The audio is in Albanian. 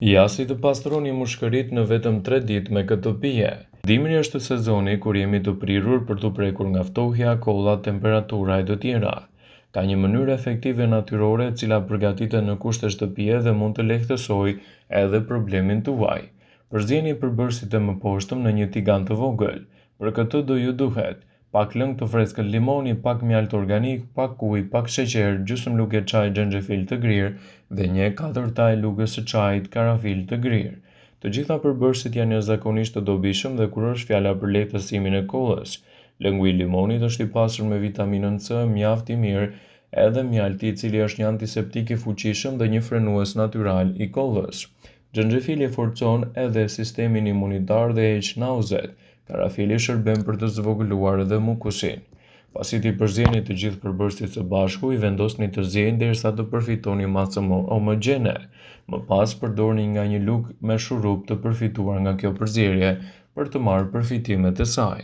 Ja si të pastroni mushkëritë në vetëm 3 ditë me këtë pije. Dimri është sezoni kur jemi të prirur për t'u prekur nga ftohja, kolla, temperatura e të tjera. Ka një mënyrë efektive natyrore e cila përgatitet në kushte shtëpie dhe mund të lehtësojë edhe problemin tuaj. Përzieni përbërësit e mëposhtëm në një tigan të vogël. Për këtë do ju duhet pak lëng të freskët limoni, pak mjaltë organik, pak ujë, pak sheqer, gjysmë luge çaji xhenxhefil të grirë dhe 1/4 e lugës së çajit karafil të grirë. Të gjitha përbërësit janë jashtëzakonisht të dobishëm dhe kur është fjala për lehtësimin e kollës, lëngu i limonit është i pasur me vitaminën C, mjaft i mirë edhe mjalti i cili është një antiseptik i fuqishëm dhe një frenues natyral i kollës. Xhenxhefili forcon edhe sistemin imunitar dhe heq nauzet. Karafili shërben për të zvogëluar edhe mukusin. Pasi t'i përzieni të gjithë përbërësit së bashku, i vendosni të ziejnë derisa të përfitoni masë homogjene. Më pas përdorni nga një lugë me shurup të përfituar nga kjo përzierje për të marrë përfitimet e saj.